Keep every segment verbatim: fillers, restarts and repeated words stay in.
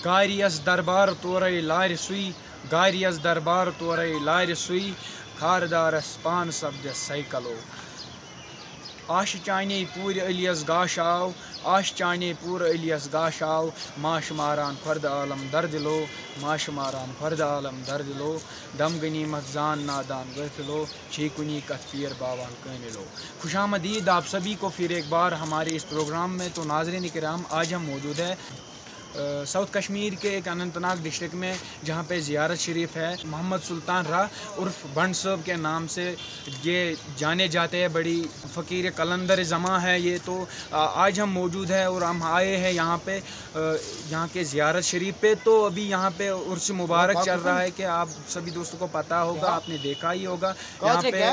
گاریس دربار تورے لارِ سُے، گاریس دربار تورے لارِ سُے، خاردارس پان سپدس سیکلو۔ آشہِ چانے پوٗرِ علیس گاش آو، آشہِ چانے پوٗرٕ علیس گاش آو، ماش ماران خۄردٕ عالم دردِلو، ماش ماران خۄردٕ عالم دردِلو، دم غنیمت زان نادان غٲفِلو، چھے کُنی کتھ پیر باوان کٲمِلو۔ خوش آمدید آپ سبھی کو پھر ایک بار ہمارے اس پروگرام میں۔ تو ناظرین کرام، آج ہم موجود ہے ساؤتھ کشمیر کے ایک اننت ناگ ڈسٹرکٹ میں، جہاں پہ زیارت شریف ہے۔ محمد سلطان راہ عرف بنڈ صٲب کے نام سے یہ جانے جاتے ہیں، بڑی فقیر قلندر زماں ہے یہ۔ تو آ، آج ہم موجود ہیں اور ہم آئے ہیں یہاں پہ، آ، یہاں کے زیارت شریف پہ۔ تو ابھی یہاں پہ عرس مبارک چل رہا ہے کہ آپ سبھی دوستوں کو پتہ ہوگا، آپ نے دیکھا ہی ہوگا۔ یہاں پہ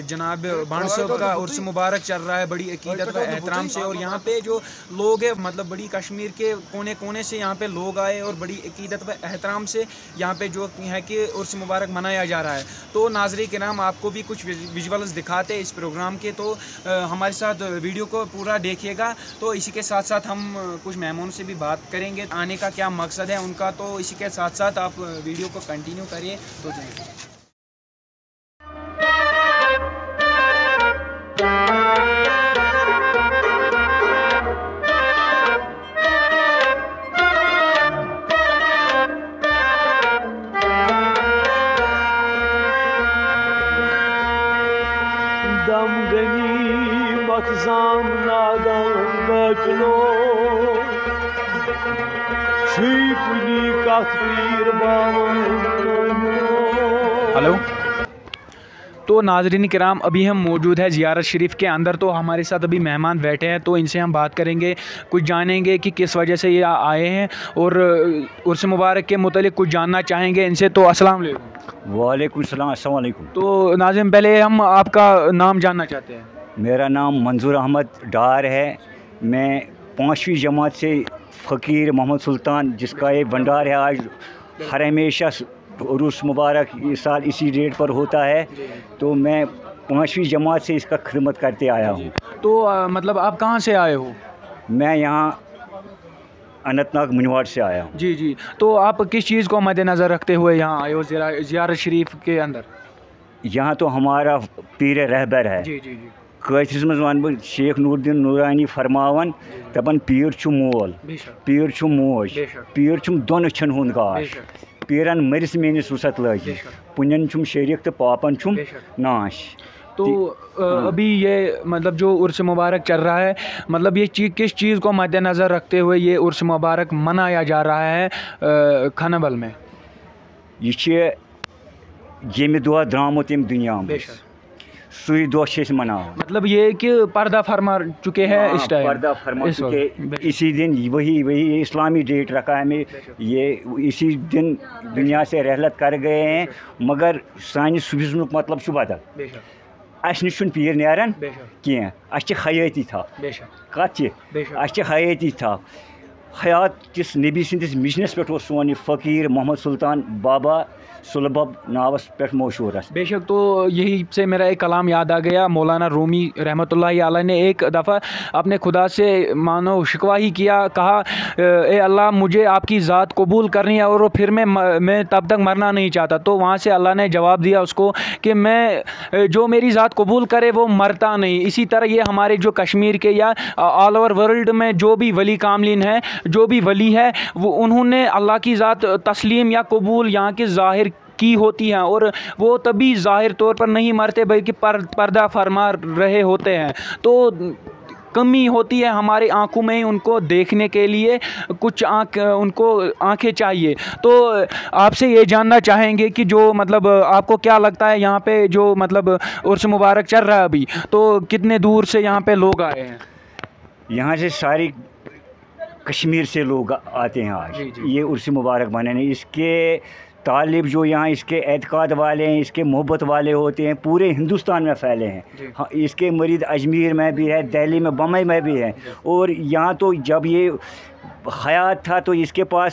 جناب بنڈ صٲب کا عرس مبارک چل رہا ہے بڑی عقیدت و احترام سے، اور یہاں پہ جو لوگ ہیں، مطلب بڑی کشمیر کے کونے کونے سے یہاں پہ لوگ آئے اور بڑی عقیدت و احترام سے یہاں پہ جو ہے کہ عرس مبارک منایا جا رہا ہے۔ تو ناظرین کرام، آپ کو بھی کچھ ویژولز دکھاتے ہیں اس پروگرام کے، تو ہمارے ساتھ ویڈیو کو پورا دیکھیے گا۔ تو اسی کے ساتھ ساتھ ہم کچھ مہمانوں سے بھی بات کریں گے، آنے کا کیا مقصد ہے ان کا۔ تو اسی کے ساتھ ساتھ آپ ویڈیو کو کنٹینیو کریے۔ تو جائیں۔ دم غنیمت زام نادان غافلو، چھُے کُنی کتھ پیر باوان کٲمِلو۔ ہیلو۔ تو ناظرین کرام، ابھی ہم موجود ہیں زیارت شریف کے اندر، تو ہمارے ساتھ ابھی مہمان بیٹھے ہیں، تو ان سے ہم بات کریں گے، کچھ جانیں گے کہ کس وجہ سے یہ آئے ہیں اور عرس مبارک کے متعلق کچھ جاننا چاہیں گے ان سے۔ تو السلام علیکم۔ وعلیکم السلام، السلام علیکم۔ تو ناظرین، پہلے ہم آپ کا نام جاننا چاہتے ہیں۔ میرا نام منظور احمد ڈار ہے۔ میں پانچویں جماعت سے فقیر محمد سلطان، جس کا یہ بھنڈار ہے، آج ہر ہمیشہ عرس مبارک اس سال اسی ڈیٹ پر ہوتا ہے، تو میں پانچویں جماعت سے اس کا خدمت کرتے آیا ہوں۔ تو آ، مطلب، آپ کہاں سے آئے ہو؟ میں یہاں اننت ناگ منواڑ سے آیا ہوں۔ جی جی۔ تو آپ کس چیز کو مد نظر رکھتے ہوئے یہاں آئے ہو زیارت شریف کے اندر؟ یہاں تو ہمارا پیر رہبر ہے۔ جی جی جی۔ کٲشرِس منٛز وَنہٕ بہٕ، شیخ نور الدین نورانی فرماوان، دَپان، "پیٖر چھُ مول، بے شک۔ پیٖر چھُ موج، بے شک۔ پیٖر چھُم دۄن أچھن ہُنٛد گاش۔ بے شک۔ پیٖرن مٔرِس میٲنِس وُسعت لٲگی، بے شک۔ پُنٮ۪ن چھُم شریک تہٕ پاپن چھُم بے شک۔ ناش۔" تو آ، ہاں۔ ابھی یہ مطلب جو عرس مبارک چل رہا ہے، مطلب یہ چی-، کس چیز کو مد نظر رکھتے ہوئے یہ عرس مبارک منایا جا رہا ہے، آ، کھنبل میں؟ یہِ چھِ ییٚمہِ دۄہ درٛامُت ییٚمہِ دُنیا منٛز، بے شک۔ سُے دۄہ چھِ أسۍ مناوان۔ مطلب یہ کہ پردہ فرما چکے ہیں ہاں، اس ٹائم۔ پردہ فرما اس وقت۔ چکے، بے شک۔ اسی دن وہی، وہی اسلامی ڈیٹ رکھا ہے ہمیں، بے شک۔ یہ اسی دن دنیا سے رحلت کر گئے ہیں، بے شک۔ مگر سانہِ صوفیزمُک مطلب چھُ بدل۔ بے شک۔ اَسہِ نِش چھُنہٕ پیٖر نیران بے شک۔ کینٛہہ، اَسہِ چھِ حیٲتی تھپھ۔ بے شک۔ کَتھ چھِ؟ بے شک۔ اَسہِ چھِ حیٲتی تھپھ۔ حیات کِس نبی سٕنٛدِس مِشنَس پٮ۪ٹھ اوس سون یہِ فقیٖر محمد سلطان بابا سُلبب ناوَس پٮ۪ٹھ مشہوٗر اَسہِ۔ بے شک، تو یہی سے میرا ایک کلام یاد آ گیا۔ مولانا رومی رحمۃ اللہ علیہ نے ایک دفعہ اپنے خدا سے مانو شکوہ ہی کیا، کہا، "اے اللہ، مجھے آپ کی ذات قبول کرنی ہے اور پھر میں م-، میں تب تک مرنا نہیں چاہتا۔" تو وہاں سے اللہ نے جواب دیا اس کو کہ میں، جو میری ذات قبول کرے، وہ مرتا نہیں۔ اسی طرح یہ ہمارے جو کشمیر کے یا آل اوور ورلڈ میں جو بھی ولی کاملین ہیں، جو بھی ولی ہے، وہ، انہوں نے اللہ کی ذات تسلیم یا قبول یہاں کے ظاہر کی ہوتی ہیں، اور وہ تبھی ظاہر طور پر نہیں مرتے، بلکہ پر-، پردہ فرما رہے ہوتے ہیں۔ تو کمی ہوتی ہے ہماری آنکھوں میں ان کو دیکھنے کے لیے، کچھ آنکھ، ان کو آنکھیں چاہیے۔ تو آپ سے یہ جاننا چاہیں گے کہ جو مطلب آپ کو کیا لگتا ہے، یہاں پہ جو مطلب عرس مبارک چل رہا ہے ابھی، تو کتنے دور سے یہاں پہ لوگ آئے ہیں؟ یہاں سے ساری کشمیر سے لوگ آتے ہیں آج۔ جی، جی۔ یہ عرس مبارک منانے، اس کے طالب جو یہاں اس کے اعتقاد والے ہیں، اس کے محبت والے ہوتے ہیں، پورے ہندوستان میں پھیلے ہیں۔ جی۔ ہاں، اس کے مرید اجمیر میں بھی ہے، دہلی میں، بمبئی میں بھی ہے۔ جی۔ اور یہاں تو جب یہ حیات تھا تو اس کے پاس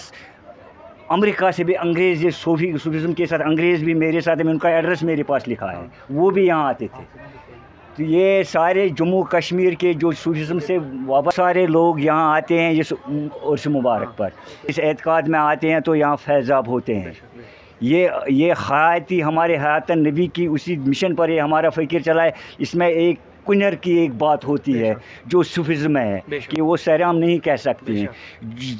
امریکہ سے بھی انگریز، یہ صوفی، صوفیزم کے ساتھ انگریز بھی میرے ساتھ، میں ان کا ایڈریس میرے پاس لکھا ہے، وہ بھی یہاں آتے تھے۔ تو یہ سارے جموں کشمیر کے جو صوفیزم سے وابستہ سارے لوگ یہاں آتے ہیں اس عرس مبارک پر، اس اعتقاد میں آتے ہیں تو یہاں فیض یاب ہوتے ہیں۔ یہ یہ حیاتی ہمارے حیات نبی کی اسی مشن پر یہ ہمارا فقیر چلا ہے۔ اس میں ایک کنر کی ایک بات ہوتی ہے جو صوفیزم ہے، کہ وہ سرعام نہیں کہہ سکتے ہیں۔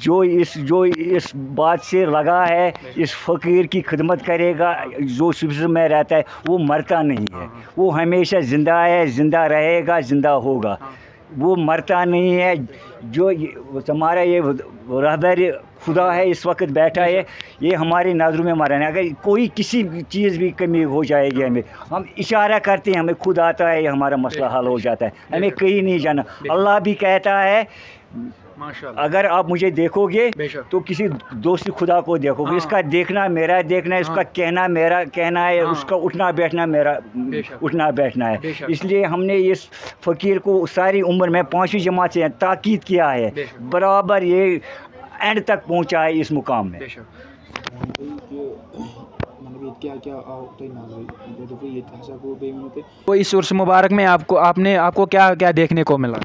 جو اس جو اس بات سے لگا ہے، اس فقیر کی خدمت کرے گا، جو صوفیزم میں رہتا ہے، وہ مرتا نہیں ہے، وہ ہمیشہ زندہ ہے، زندہ رہے گا، زندہ ہوگا۔ وہ مرتا نہیں ہے۔ جو یہ- ہمارا یہ رہبر خدا ہے، اس وقت بیٹھا ہے، یہ ہماری نظروں میں مرا ہے۔ اگر کوئی کسی بھی چیز بھی کمی ہو جائے گی ہمیں، ہم اشارہ کرتے ہیں، ہمیں خود آتا ہے، یہ ہمارا مسئلہ حل ہو جاتا ہے، ہمیں کہیں نہیں جانا۔ اللہ بھی کہتا ہے، ماشاء اللہ۔ اگر آپ مجھے دیکھو گے بے شک۔ تو کسی دوستی خدا کو دیکھو گے۔ ہاں۔ اس کا دیکھنا میرا دیکھنا ہے، اس ہاں۔ کا کہنا میرا کہنا ہے، ہاں۔ اس کا اٹھنا بیٹھنا میرا بے شک۔ اٹھنا بیٹھنا ہے۔ بے شک۔ اس لیے ہم نے اس فقیر کو ساری عمر میں پانچویں جماعت سے تاکید کیا ہے، بے شک۔ برابر یہ اینڈ تک پہنچا ہے اس مقام میں۔ بے شک۔ کہ مطلب ییٚتہِ کیٛاہ کیٛاہ آو تۄہہِ نظرِ؟ مےٚ دوٚپُے ییٚتہِ ہسا گوٚو بیٚیہِ ؤنِو تُہۍ۔ تو اس عرس مبارک میں آپ کو آپ نے آپ کو کیا کیا دیکھنے کو ملا؟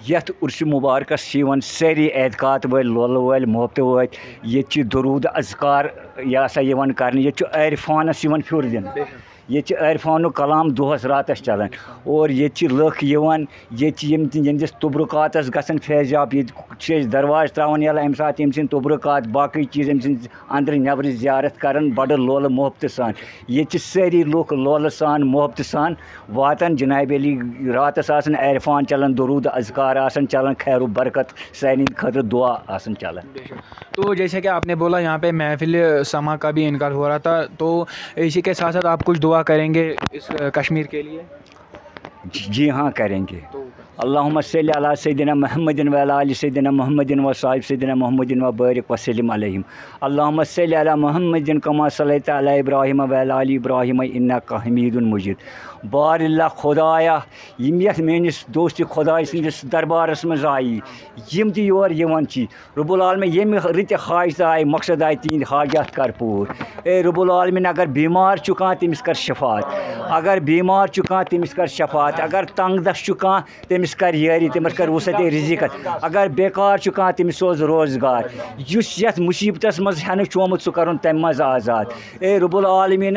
یتھ عرس مبارکس چھِ یِوان سٲری اعتقاد وٲلۍ، لولہٕ وٲلۍ، محبتہٕ وٲلۍ۔ ییٚتہِ چھِ درود اذکار یہِ ہسا یِوان کرنہٕ، ییٚتہِ چھُ عارفانس یِوان پھیُر دِنہٕ۔ ییٚتہِ چھِ عارفانُک کلام دۄہس راتس چلان۔ اور ییٚتہِ چھِ لُکھ یِوان، ییٚتہِ چھِ یِم تہِ، یِہنٛدِس تبرکاتس گژھان فیض یاب۔ ییٚتہِ چھِ أسۍ دروازٕ ترٛاوان ییٚلہٕ، اَمہِ ساتہٕ أمۍ سٕنٛدۍ تبرکات، باقٕے چیٖز أمۍ سٕنٛدۍ اندرٕ نٮ۪برٕ زیارت کران بڑٕ لولہٕ محبتہٕ سان۔ ییٚتہِ چھِ سٲری لُکھ لولہٕ سان، محبتہٕ سان واتان۔ جناب علی، راتس آسان عارفان چلان، درود اذکار آسان چلان، خیر و برکت سانہِ خٲطرٕ دعا آسان چلان۔ تو جیسے کہ آپ نے بولا یہاں پہ محفل سما کا بھی انعقاد ہو رہا تھا، تو اسی کے ساتھ ساتھ آپ کچھ دعا کریں گے اس کشمیر کے لیے؟ جی ہاں، کریں گے۔ اللہم صلی علی سیدنا محمد و علی آل سیدنا محمد و صاحب سیدنا محمد و بارک وسلم علیہم۔ اللہم صلی علی محمد کما صلیت علی ابراہیم و علی آل ابراہیم انک حمید مجید۔ بار اللہ خدایا، یِم یتھ میٲنِس دوست خداے سٕنٛدِس دربارس منٛز آیہِ، یِم تہِ یور یِوان چھِ، رب العالمین، ییٚمہِ رٕتہِ حاجتہٕ آیہِ، مقصد آیہِ، تِہِنٛدۍ حاجات کر پوٗرٕ۔ اے رب العالمین، اگر بیمار چھُ کانٛہہ، تٔمِس کر شفاعت۔ اگر بیمار چھُ کانٛہہ، تٔمِس کر شفاعت۔ اگر تنگ دست چھُ کانٛہہ، تٔمِس کر یٲری، تٔمِس کر وسعت رزقس۔ اگر بیکار چھُ کانٛہہ، تٔمِس سوز روزگار۔ یُس یتھ مصیبتس منٛز ہٮ۪نہٕ چھُ آمُت، سُہ کرُن تمہِ منٛز آزاد۔ اے رب العالمین،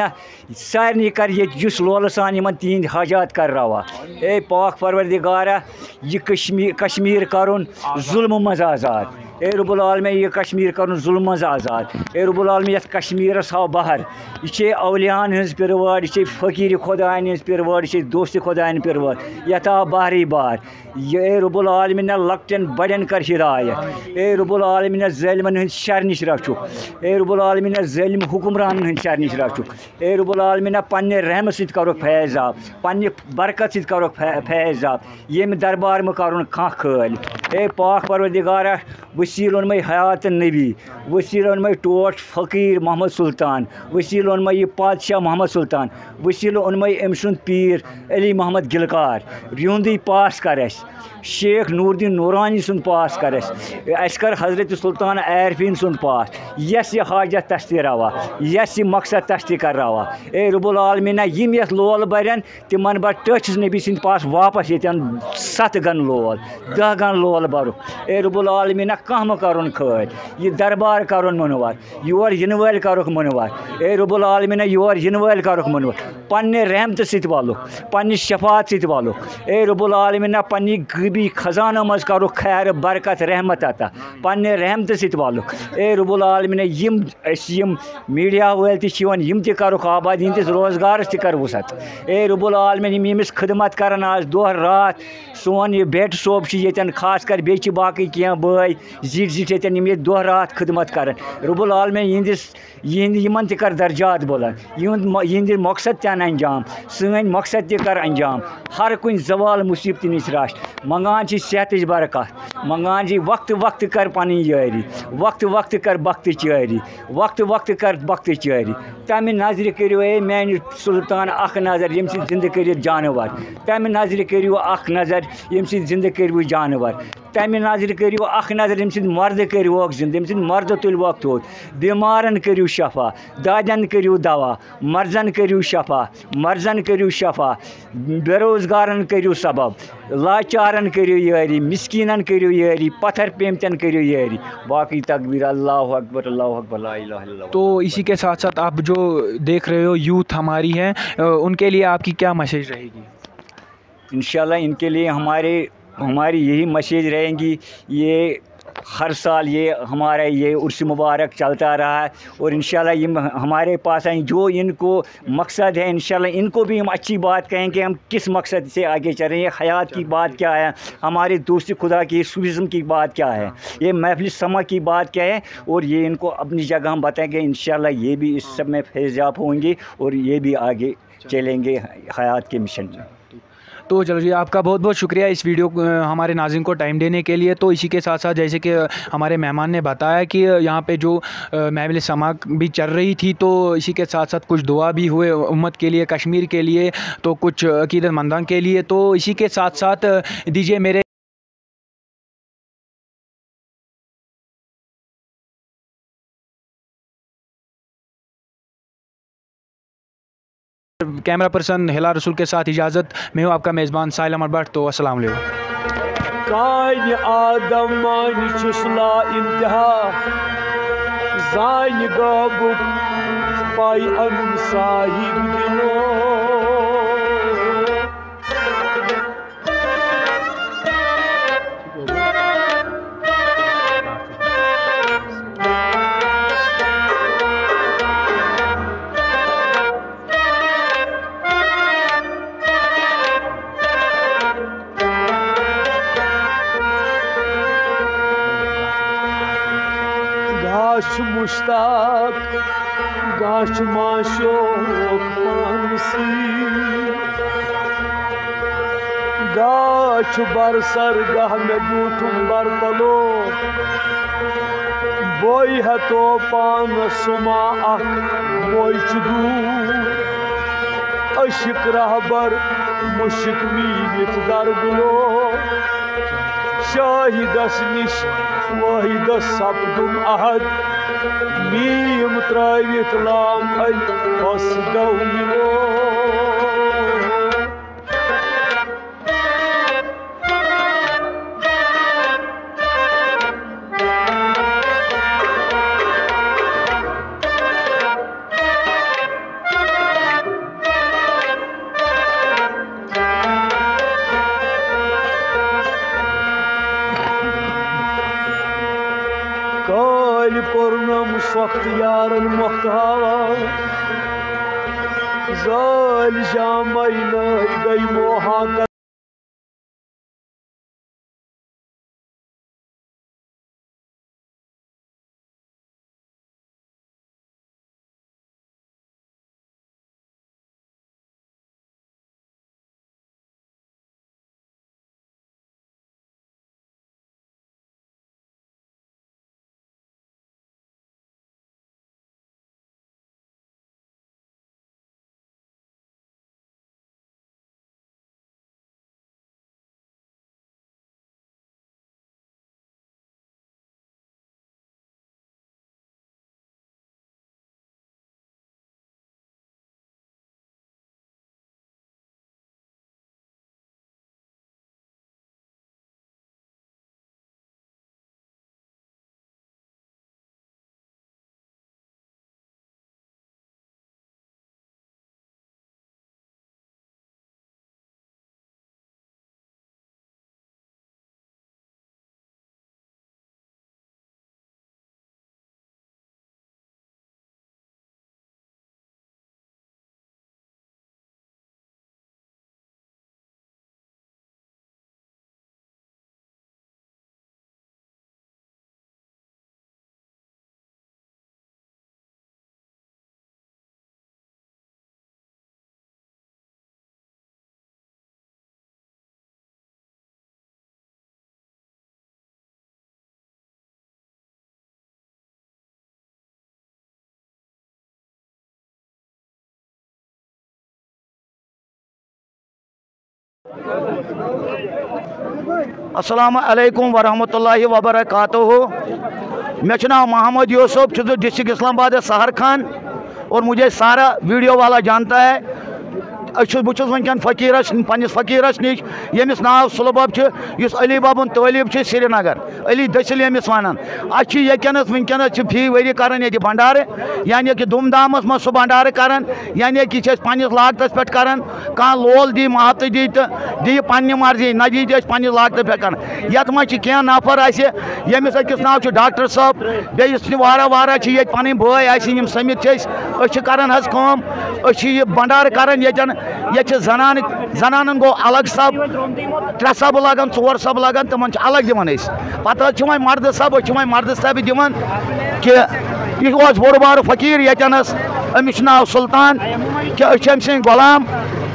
سارنٕے کر ییٚتہِ یُس لولہٕ سان یِمن تِہِنٛدۍ حاجات کر روا۔ اے پاک پروردگارا، یہِ کشمیر، کشمیر کرُن ظلمہٕ منٛز آزاد۔ اے رب العالمین، یہِ کشمیر کرُن ظلمہٕ منٛز آزاد۔ اے رب العالمین، یتھ کشمیرس ہاو بہر۔ یہِ چھے اولیاہن ہٕنٛز پِروٲر، یہِ چھے فقیٖر خۄدایَن ہٕنٛز پِروٲر، یہِ چھے دوست خۄدایَن پِروٲر۔ یتھ آو بہرٕے بہر۔ یہِ اے رب العالمین، لۄکٹٮ۪ن بڑٮ۪ن کر ہدایت۔ اے رب العالمین، ظٲلمن ہٕنٛدۍ شر نِش رچھُکھ۔ اے رب العالمین، ظٲلم حکمرانن ہٕنٛدۍ شر نِش رچھُکھ۔ اے رب العالمین، پننہِ رحمہٕ سۭتۍ کرُکھ فیض یاب، پننہِ برکت سۭتۍ کرُکھ فے-، فیض یاب۔ ییٚمہِ دربار مہٕ کرُن کانٛہہ خٲلۍ۔ اے پاک پروردگارا، وسیٖلہٕ اوٚنمَے حیات نبی، وسیٖلہٕ اوٚنمَے ٹوٹھ فقیٖر محمد سلطان، وسیٖلہٕ اوٚنمَے یہِ پادشاہ محمد سلطان، وسیٖلہٕ اوٚنمَے أمۍ سُنٛد پیٖر علی محمد گلکار، یِہُنٛدُے پاس کر اَسہِ۔ شیخ نور الدین نورانی سُنٛد پاس کر اَسہِ۔ اَسہِ کر حضرت سلطان عارفین سُنٛد پاس۔ یَس یہِ حاجت تَس تہِ روا، یَس یہِ مقصد تَس تہِ کر روا۔ اے رب العالمین، یِم یَتھ لول بَرن، تِمن بَر ٹٲٹھِس نبی سٕنٛدِ پاس واپس ییٚتٮ۪ن ستھ گن لول، دَہ گن لول بَرُکھ۔ اے رب العالمین، کانٛہہ مہٕ کرُن خٲلۍ، یہِ دربار کرُن مُنوَر۔ یور یِنہٕ وٲلۍ کرُکھ مُنوَر۔ اے رب العالمین، یور یِنہٕ وٲلۍ کرُکھ مُنوَر۔ پننہِ رحمتہٕ سۭتۍ وَلُکھ، پننہِ شفاعت سۭتۍ وَلُکھ۔ اے رب العالمین، پننہِ غیبی خزانو منٛز کرُکھ خیر، برکت، رحمت عطا۔ پننہِ رحمتہٕ سۭتۍ وَلُکھ۔ اے رب العالمین، یِم أسۍ یِم میٖڈیا وٲلۍ تہِ چھِ یِوان، یِم تہِ کرُکھ آباد، یِہنٛدِس روزگارس تہِ کر وُسعت۔ اے رب العالمین، یِم ییٚمِس خدمت کران آز دۄہ راتھ، سون یہِ بھٹ صٲب چھُ ییٚتٮ۪ن، خاص کر بیٚیہِ چھِ باقٕے کینٛہہ بٲے زِٹھۍ زِٹھۍ ییٚتٮ۪ن، یِم ییٚتہِ دۄہ راتھ خدمت کران۔ رب العالمین، یِہنٛدِس یِہنٛدِ یِمن تہِ کر درجات بُلند، یِہُنٛد مۄ-، یِہنٛدِ مقصد تہِ اَن انجام، سٲنۍ مقصد تہِ کر انجام۔ ہر کُنہِ زوال مصیبتہِ نِش رچھ۔ منٛگان چھِ صحتٕچ برکت، منٛگان چھِ وقتہٕ وقتہٕ کر پنٕنۍ یٲری، وقتہٕ وقتہٕ کر بختٕچ یٲری، وقتہٕ وقتہٕ کر بختٕچ یٲری۔ تمہِ نظرِ کٔرِو اے میانہِ سلطان اکھ نظر، ییٚمہِ سۭتۍ زندٕ کٔرِتھ جانور۔ تمہِ نظرِ کٔرِو اکھ نظر، ییٚمہِ سۭتۍ زندٕ کٔرِو جانور۔ تَمہِ نظرِ کٔرِو اَکھ نظر، أمۍ سٕنٛدۍ مَردٕ کٔرِوکھ زِنٛدٕ، أمۍ سٕنٛدۍ مَردٕ تُلِوکھ تھوٚد، بٮ۪مارَن کٔرِو شفا، دادٮ۪ن کٔرِو دوا، مَرضَن کٔرِو شفا، مَرضَن کٔرِو شفا، بے روزگارَن کٔرِو سبب، لاچارَن کٔرِو یٲری، مِسکیٖنَن کٔرِو یٲری، پَتھَر پیمتٮ۪ن کٔرِو یٲری۔ باقٕے تکبیٖر، اللہ اکبر، اللہ اکبر، لا الہ الا اللہ۔ تو اسی کے ساتھ ساتھ آپ جو دیکھ رہے ہو، یوتھ ہماری ہے، ان کے لیے آپ کی کیا میسج رہے گی؟ انشاءاللہ ان کے لیے ہمارے ہماری یہی میسج رہیں گی۔ یہ ہر سال یہ ہمارا یہ عرس مبارک چلتا رہا ہے، اور انشاءاللہ یہ ہمارے پاس آئیں، جو ان کو مقصد ہے، انشاءاللہ ان کو بھی ہم اچھی بات کہیں کہ ہم کس مقصد سے آگے چل رہے ہیں، یہ حیات کی بات کیا ہے، ہمارے دوست خدا کی صوفیزم کی بات کیا ہے، یہ محفل سما کی بات کیا ہے، اور یہ ان کو اپنی جگہ ہم بتائیں گے، انشاءاللہ یہ بھی اس سب میں فیض یاب ہوں گے اور یہ بھی آگے چلیں گے حیات کے مشن میں۔ تو چلو جی، آپ کا بہت بہت شکریہ اس ویڈیو کو، ہمارے ناظرین کو ٹائم دینے کے لیے۔ تو اسی کے ساتھ ساتھ جیسے کہ ہمارے مہمان نے بتایا کہ یہاں پہ جو محفل سما بھی چل رہی تھی، تو اسی کے ساتھ ساتھ کچھ دعا بھی ہوئے امت کے لیے، کشمیر کے لیے، تو کچھ عقیدت مندان کے لیے۔ تو اسی کے ساتھ ساتھ دیجیے میرے کیمرہ پرسن ہلال رسول کے ساتھ اجازت۔ میں ہوں آپ کا میزبان ساحل احمد بٹ۔ تو السلام علیکم۔ کانہِ آدم مانہِ چھُس لا انتہا، زانہِ غٲبُک پاے انُن صاحب دِلو۔ گاش مشتاق، گاش معشوق پانسی۔ گاہ چھُ بر سر، گاہ مےٚ بیوٗٹھُم بر تلو۔ بوے ہتو پانس سُما اکھ، بوے چھُ دوٗر۔ عشق رہبر مشک میٖرِتھ در گلو۔ شاہدس نِش واحدس سپدُم عہد، میم ترٲوِتھ لام ال فس گو ملو۔ کٲلۍ پوٚرنم سۄختہٕ یارن مۄختہٕ ہاوان، زٲلۍ جامے نٲلۍ گٔے موہاکس۔ السلام علیکم ورحمۃ اللہ وبرکاتہ۔ مےٚ چھُ ناو محمد یوسف، چھُس بہٕ ڈسٹرکٹ اسلام آباد سحر خان، اور مجھے سارا ویڈیو والا جانتا ہے۔ أسۍ چھِ، بہٕ چھُس وٕنکیٚن فقیٖرس، پننِس فقیٖرس نِش، ییٚمِس ناو سُلہٕ بب چھُ، یُس علی ببُن طٲلب چھُ سرینگر، علی دٔسِل ییٚمِس ونان۔ اَسہِ چھِ ییٚتٮ۪نس وٕنکیٚنس چھِ فی ؤری کران ییٚتہِ بنڈارٕ، یعنی کہِ دُم دامس منٛز سُہ بنڈارٕ کران، یعنی کہِ چھِ أسۍ پننِس لاگتس پٮ۪ٹھ کران۔ کانٛہہ لول دی، محبتہٕ دی تہٕ دِیہِ پننہِ مرضی، نہ دی تہِ أسۍ پننِس لاگتس پٮ۪ٹھ کران۔ یتھ منٛز چھِ کینٛہہ نفر اَسہِ، ییٚمِس أکِس ناو چھُ ڈاکٹر صٲب، بیٚیِس چھِ واریاہ واریاہ چھِ ییٚتہِ پنٕنۍ بٲے اَسہِ، یِم سٔمِتھ چھِ أسۍ۔ أسۍ چھِ کران حظ کٲم، أسۍ چھِ یہِ بنڈارٕ کران ییٚتٮ۪ن، ییٚتہِ چھِ زنانہٕ، زنانن گوٚو الگ سب، ترٛےٚ سب لگان، ژور سب لگان، تِمن چھِ الگ دِوان أسۍ۔ پتہٕ حظ چھِ وۄنۍ مردٕ سب، أسۍ چھِ وۄنۍ مردٕ سبہِ دِوان کہِ یہِ اوس بوٚڑ بارٕ فقیٖر ییٚتٮ۪نس، أمِس چھُ ناو سلطان، کہِ أسۍ چھِ أمۍ سٕنٛدۍ غلام۔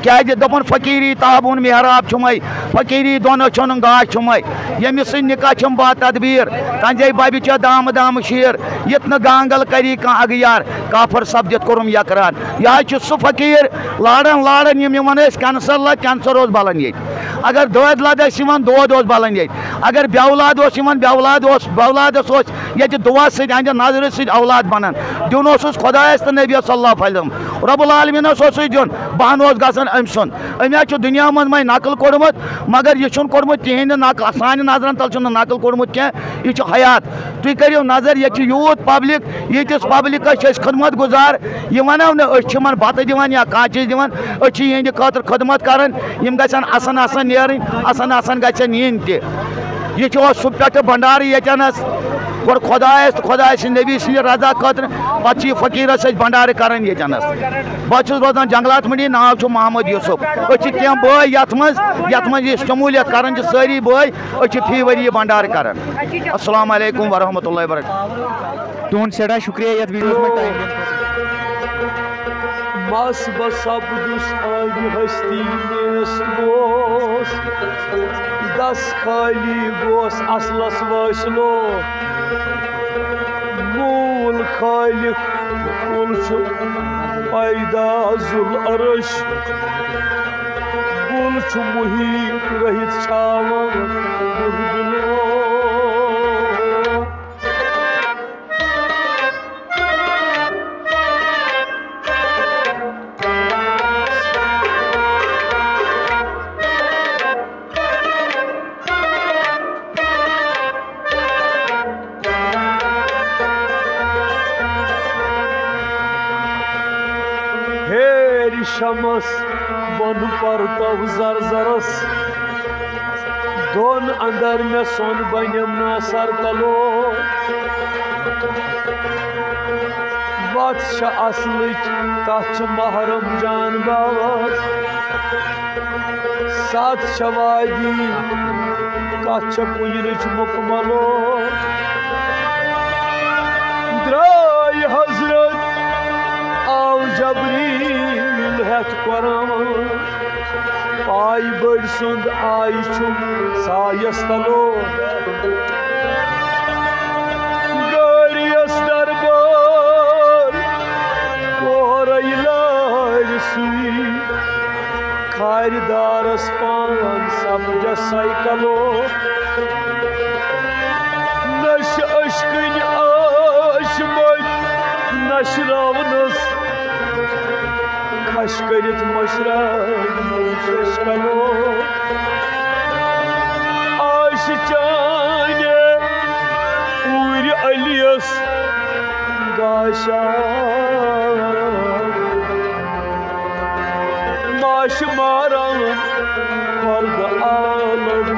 کیٛازِ دوٚپُن، فقیٖری تعاوُن محراب چھُمے، فقیٖری دۄن أچھن گاش چھُمے۔ ییٚمِس سۭتۍ نکاح چھُم با تدبیٖر، تنجے ببہِ چھےٚ دامہٕ دامہٕ شیٖر۔ یِتھ نہٕ گانگل کری کانٛہہ اغیار، کافر سپدِتھ کوٚرُم یقرار۔ یہِ حظ چھُ سُہ فقیٖر، لاران لاران یِم یِوان ٲسۍ کینسر لد، کینسر اوس بلان ییٚتہِ۔ اگر دٲدۍ لد ٲسۍ یِوان، دود اوس بلان ییٚتہِ۔ اگر بے اولاد اوس یِوان، بے اولاد اوس، بے اولادس اوس ییٚتہِ دُعا سۭتۍ، اہندِ نظرِ سۭتۍ اولاد بنان۔ دیُن اوسُس خۄدایس تہٕ نبیَس صلی اللہ علیہ وسلم۔ رب العالمینس اوس سُے دیُن، بہانہٕ اوس گژھان أمۍ سُنٛد۔ أمۍ حظ چھُ دُنیا منٛز وۄنۍ نقل کوٚڑمُت، مگر یہِ چھُنہٕ کوٚڑمُت کِہیٖنۍ نہٕ نقل، سانہِ نظرن تل چھُنہٕ نقل کوٚڑمُت کینٛہہ، یہِ چھُ حیات۔ تُہۍ کٔرِو نظر، ییٚتہِ چھُ یوٗت پبلک، ییٖتِس پبلکس چھِ أسۍ خدمت گُزار، یہِ ونو نہٕ أسۍ چھِ یِمن بتہٕ دِوان یا کانٛہہ چیٖز دِوان، أسۍ چھِ یِہنٛدِ خٲطرٕ خدمت کران، یِم گژھن اسن اسن نیرٕنۍ، اسن اسن گژھن یِنۍ تہِ۔ یہِ چھُ اوس سُہ پٮ۪ٹھٕ بنڈارٕ ییٚتٮ۪نس، گۄڈٕ خۄدایس تہٕ خۄداے سٕنٛدِ نبی سٕنٛدِ رضا خٲطرٕ، پتہٕ چھِ یہِ فقیٖرس أسۍ بنڈارٕ کران ییٚتٮ۪نس۔ بہٕ حظ چھُس روزان جنگلات منڈی، ناو چھُ محمد یوسف۔ أسۍ چھِ کینٛہہ بٲے یتھ منٛز، یتھ منٛز یہِ شموٗلیت کران چھِ سٲری بٲے، أسۍ چھِ فی ؤری یہِ بنڈارٕ کران۔ السلام علیکم ورحمۃ اللہ وبرکاتہ۔ تُہُنٛد سٮ۪ٹھاہ شُکریہ یَتھ ویٖڈیوَس منٛز ٹایم دِنہٕ خٲطرٕ۔ مَس بہٕ سَپدُس آبِ ہستی نیست گوس، دَس خٲلی گوس اَصلَس وٲصلو۔ موٗل خالق کُل چھُ پیدا ذُوالعرش، کُل چھُ محیط رٔہِتھ چھاوان بُلبُلو۔ ہیرِ شمس بۄن پرتو زرزرس، دۄن اندر مےٚ سۄن بنیم نا سر تلو۔ وتھ چھےٚ اصلٕچ، تتھ چھِ محرم جان باوَس۔ سَتھ چھےٚ وادی، کَتھ چھےٚ کُنہِ رٕچھ مُکملو۔ درٛاے حضرت، آو جبریٖل ہٮ۪تھ قرآن۔ پایہِ بٔڑۍ سُنٛد آیہِ چھُم سایَس تلو۔ گٲڑِیَس دربار کورَے لارِ سُے، کھارِ دارَس پان سَمجَس سایکلو۔ نہ چھِ اشکٕنۍ آش مٔتۍ، نہ شراونس کھش کٔرِتھ مشرا شش کلو۔ آش چانہِ اوٗرۍ علیس گاشا۔ ماش ماران کھۄر بہٕ عالم۔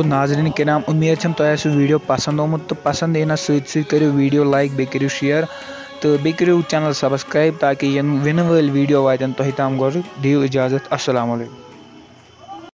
ناظرین کرام، امید چھم تۄہہِ آسہِ video پسند آمُت، تہٕ پسند یِنس سۭتۍ سۭتۍ کٔرِو video like، بیٚیہِ کٔرِو share، تہٕ بیٚیہِ کٔرِو channel subscribe، تاکہِ یِن وِنہٕ وٲلۍ video واتن تۄہہِ تام گۄڈٕ۔ دِیِو اجازت، السلام علیکم۔